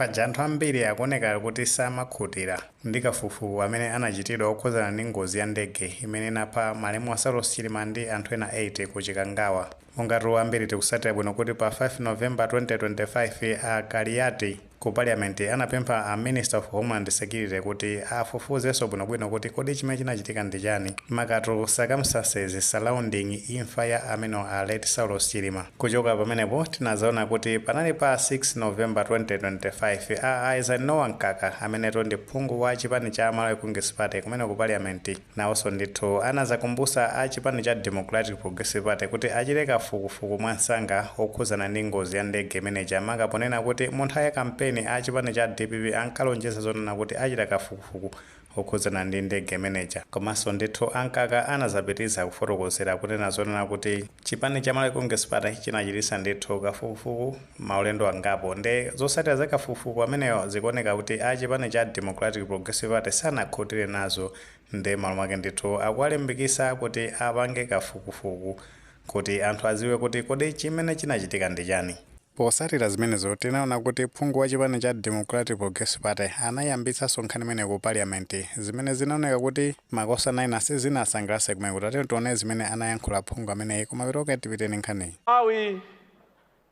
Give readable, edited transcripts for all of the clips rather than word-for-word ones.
Paja anthu ambiri akuoneka kuti samakhutira ndi kafukufuku amene anachitidwa okhudzana ndi ngozi ya ndege imene inapha malemu a Saulos Chilima ndi anthu ena 8 ku Chikangawa. Mongatu ambiri tikusatira bwino kuti pa 5 November 2025 a Kaliati ku parliament anapempha a Minister of Homeland Security kuti afufuzenso bwinobwino kuti kodi chimene chinachitika ndi chani, makatu circumstances surrounding imfa ya amenewa a late Saulos Chilima. Kuchoka pamenepo tinazaona kuti panali pa 6 November 2025 a Eisenhower Mkaka amenetu ndi phungu wa chipani cha Malawi Congress Party kumene ku parliament nawonso ndithu anazakumbusa a chipani cha Democratic Progressive Party kuti achite kafukufuku mwansanga okhuzana ndi ngozi ya ndege imeneja, maka ponena kuti mu nthawi ya kampeni a chipani cha dpp ankalonjeza zonena kuti achita kafukufuku okhudzana ndi ndege imeneja. Komanso ndithu a Mkaka anazapitiriza kufotokozera kunena zonena kuti chipani cha Malawi Congress Party chinachitisa ndithu kafukufuku maulendo angapo nde zotsatira za kafukufuku ameneyo zikuoneka kuti a chipani cha Democratic Progressive Party sanakhutire nazo, nde malo mwake ndithu akuwalimbikisa kuti apange kafukufuku kuti anthu aziwe kuti kodi chimene chinachitika ndi chani. Posatira zimenezo, tinaona kuti phungu wa chipani cha Democratic Progressive Party anayambitsanso nkhani imeneyi ku parliament, zimene zinaoneka kuti makosana ena sizinasangalatse kumeneko. Tatiyeni tione zimene anayankhula phungu ameneyi kumapeto kwake tipite ndi nkhaniyi. Malawi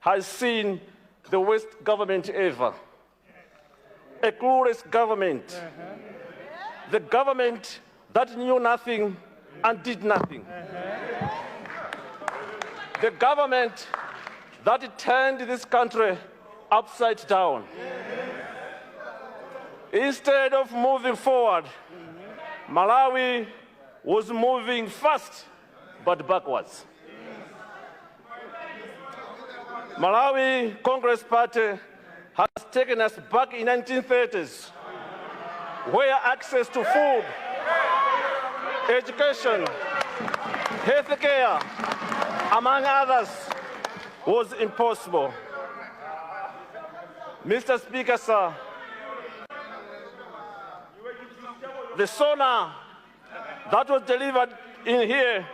has seen the worst government ever. A clueless government. The government that knew nothing and did nothing. The government that turned this country upside down. Instead of moving forward, Malawi was moving fast but backwards. Malawi Congress Party has taken us back in 1930s, where access to food, education, health care, among others, was impossible. Mr. Speaker, sir, the SONA that was delivered in here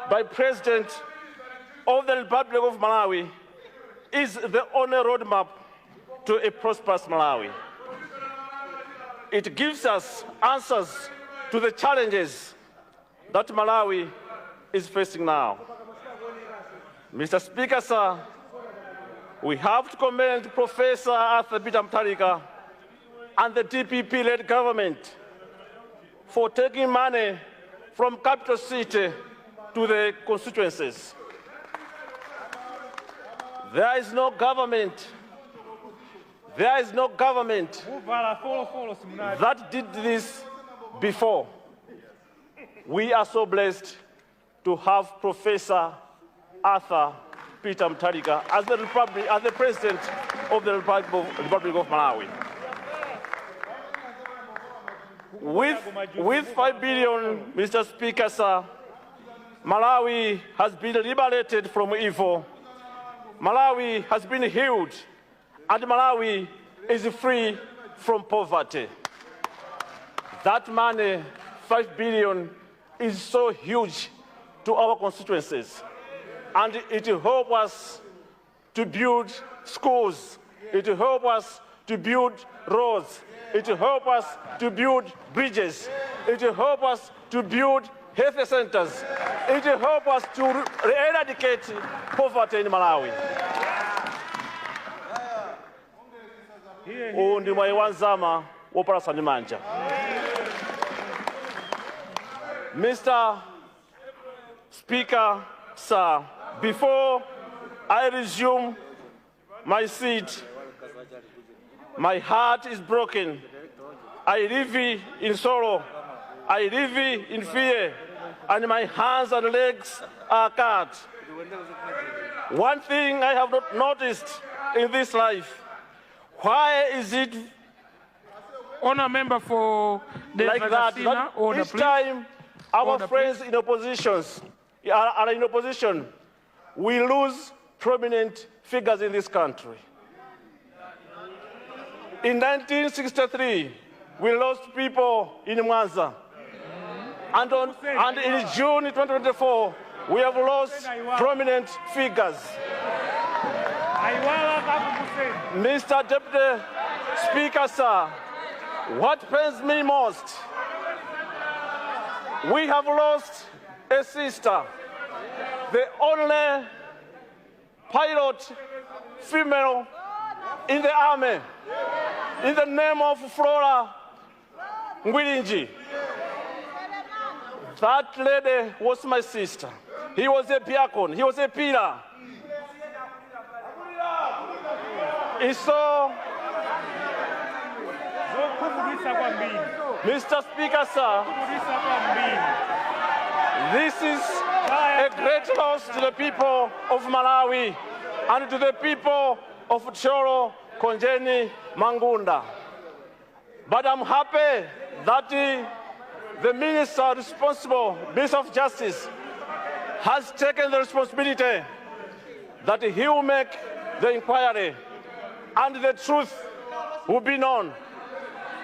by President of the Republic of Malawi is the only roadmap to a prosperous Malawi. It gives us answers to the challenges that Malawi is facing now. Mr. Speaker, sir, we have to commend Professor Arthur Peter Mutharika and the DPP-led government for taking money from capital city to the constituencies. There is no government, there is no government that did this before. We are so blessed to have Professor Arthur Peter Mutharika as the President of the Republic of Malawi. With 5 billion, Mr. Speaker, sir, Malawi has been liberated from evil. Malawi has been healed, and Malawi is free from poverty. That money, 5 billion, is so huge to our constituencies, and it will help us to build schools, it will help us to build roads, it will help us to build bridges, it will help us to build health centers, it will help us to eradicate poverty in Malawi. Uwu ndi mwayi wa nzama wopalasa ndi manja. Mr. Speaker, sir, before I resume my seat, my heart is broken. I live in sorrow. I live in fear, and my hands and legs are cut. One thing I have not noticed in this life, why is it Honor member for like that? Kasina, That order, each please. time our Order, friends in oppositions are in opposition, we lose prominent figures in this country. In 1963, we lost people in Mwanza. And in June 2024, we have lost prominent figures. Mr. Deputy Speaker, sir, what pains me most, we have lost a sister, the only pilot female in the army, in the name of Flora Ngwilinji. That lady was my sister. He was a beacon, he was a pillar. He saw, Zokhumudwitsa kwambiri. Mr. Speaker, sir, Khumudwitsa kwambiri. this is a great loss to the people of Malawi and to the people of Thyolo, Khonjeni, Mangunda. But I'm happy that the minister responsible, Minister of Justice, has taken the responsibility that he will make the inquiry and the truth will be known.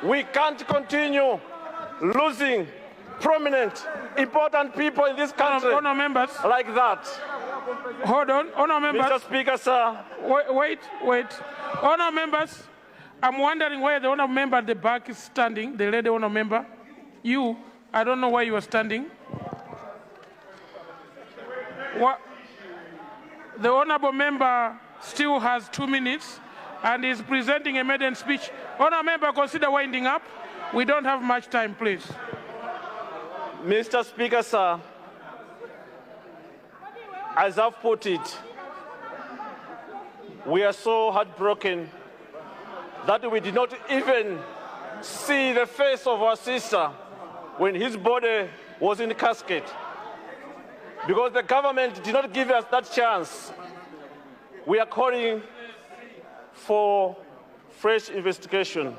We can't continue losing prominent, important people in this country Honourable members, like that. Hold on. Honourable Mr. members, Speaker, sir, wait, wait, wait. Honourable members, I'm wondering where the honourable member at the back is standing, the lady honourable member. You, I don't know why you are standing. What? The honourable member still has 2 minutes and is presenting a maiden speech. Honourable member, consider winding up. We don't have much time, please. Mr. Speaker, sir, as I've put it, we are so heartbroken that we did not even see the face of our sister when his body was in the casket, because the government did not give us that chance. We are calling for fresh investigation.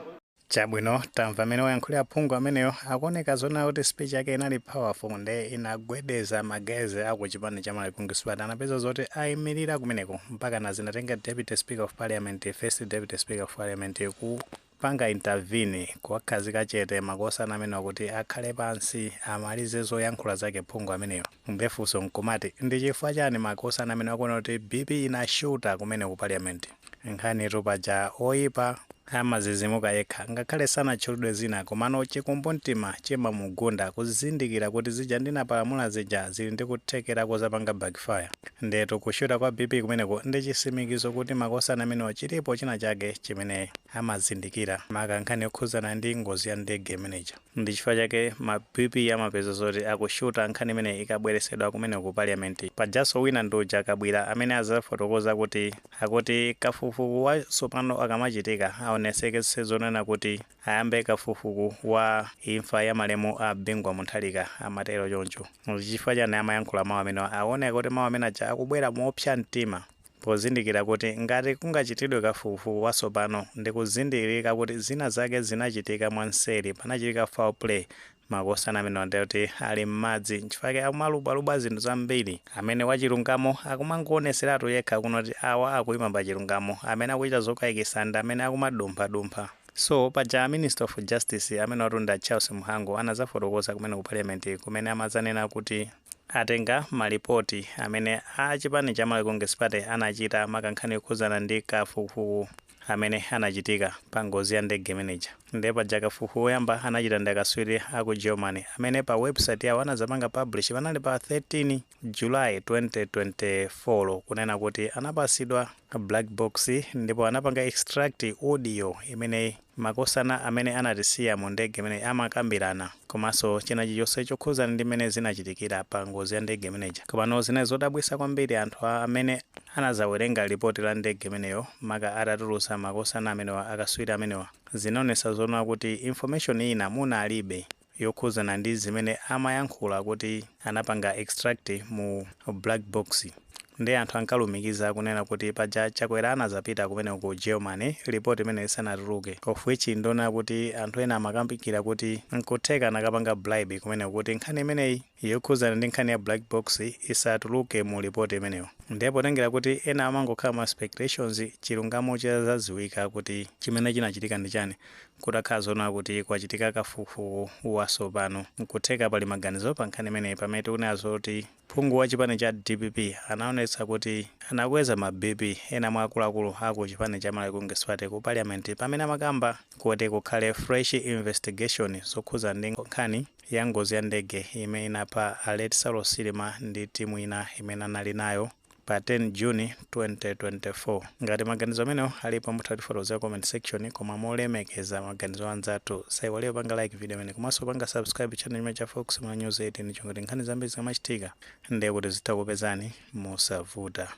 Chabwino, tamva amene wayankhulira phungu ameneyo. Akuoneka zona kuti speech yake inali powerful, nde inagwedeza magazi aku chipani cha Malawi Congress Party. Anapeza zoti ayimirira kumeneko mpaka na zinatenga deputy speaker of parliament, first deputy speaker of parliament, kupanga intervene kuwakhazika chete makosana amenewa kuti akhale pansi amalize zoyankhula zake phungu ameneyo. Ndefunso nkumati, ndi chifukwa chani makosana amene akuona kuti BP inashuta kumene ku parliament? Nkhani paja oyipa amazizimuka yekha, ngakhale sanatchulidwe zina, komano chikumbumtima chimamugunda kuzindikira kuti zija ndinapalamula zija zili ndi kuthekera kozapanga backfire. Ndetu kushuta kwa BP kumeneko ndi chisimikizo kuti makosana amenewa chilipo china chake chimene amazindikira, maka nkhani yokhuzana ndi ngozi ya ndege imeneja. Ndi chifukwa chake ma BP amapeza zoti akushuta nkhani imene ikabweresedwa kumene ku parliament. Pajanso wina ndi uja Kabwira amene azafotokoza kuti akuti kafukufuku wa tsopano akamachitika aonesekese zonena kuti ayambe kafukufuku wa imfa ya malemu a Bingu Mutharika, amatero choncho. Chifukwa chani amayankhula mawu amene aoneka kuti mawu amene aja akubwera moopsa mtima, pozindikira kuti ngati kungachitidwe kafukufuku watsopano ndi kuzindikirika kuti zina zake zinachitika mwanseri, panachitika foul play, makosana amene ndikuti ali m'madzi. Nchifukwa akumalubwalubwa zinthu zambiri, amene wachilungamo akumangoneseratu yekha kunoti awa akuyima pa chilungamo, amene akuchita zokayikitsa ndi amene akumadumphadumpha. So paja Minister of Justice amene watunda Charles Mhango anazafotokoza kumene ku parliament, kumene amazanena kuti atenga malipoti amene a chipani cha Malawi Congress Party anachita makankhani yokhuzana ndi kafukufuku amene anachitika pa ngozi ya ndege imeneja. Ndiye paja kafukufuku woyamba anachita ndi akatswiri aku Germany amene pa website yawo anazapanga publish panali pa 13 July 2024, kunena kuti anapasidwa black box ndipo anapanga extract audio imene makosana amene anatisiya mu ndege imene amakambirana, komanso china chilichonse chokhuzana ndi mmene zinachitikira pa ngozi ya ndege imeneja. Komano zinali zodabwitsa kwambiri anthu amene anazawerenga ripoti la ndege imeneyo, maka atatulutsa makosana amenewa, akatswiri amenewa, zinaonetsa zoona kuti information ina munalibe yokhuzana ndi zimene amayankhula kuti anapanga extract mu black box. Ndi anthu ankalumikiza kunena kuti paja Chakwera anazapita kumene ku Germany ripoti imene isanatuluke, of which ndiona kuti anthu ena amakambikira kuti nkutheka anakapanga bribe kumene kuti nkhani imeneyi yokhuzana ndi nkhani ya black box isatuluke mu ripoti imeneyo. Ndipo potengera kuti ena amangokhala ma speculations, chilungamo chazaziwika kuti chimene chinachitika ndi chani kutakhala zoona kuti kwachitika kafukufuku watsopano. Nkutheka pali maganizo pa nkhani imeneyi, pamene tikuona zoti phungu wa chipani cha DPP anaonesa zinaonetsa kuti anakweza ma BP ena mwa akuluakulu aku chipani cha Malawi Congress Party ku parliament pamene amakamba kuti kukhale fresh investigation zokhuza ndi nkhani ya ngozi ya ndege imene inapha a late Saulos Chilima ndi timu ina imene anali nayo pa 10 June 2024. Ngati maganizo amenewo alipo, mutha kutifotokozera comment section, koma molemekeza maganizo anzathu, saiwaleyo panga like video imene komanso panga subscribe channel chimene cha Fox Mwa News 18 chongoti nkhani zambiri zikamachitika ndiye kuti zitha kupezani mosavuta.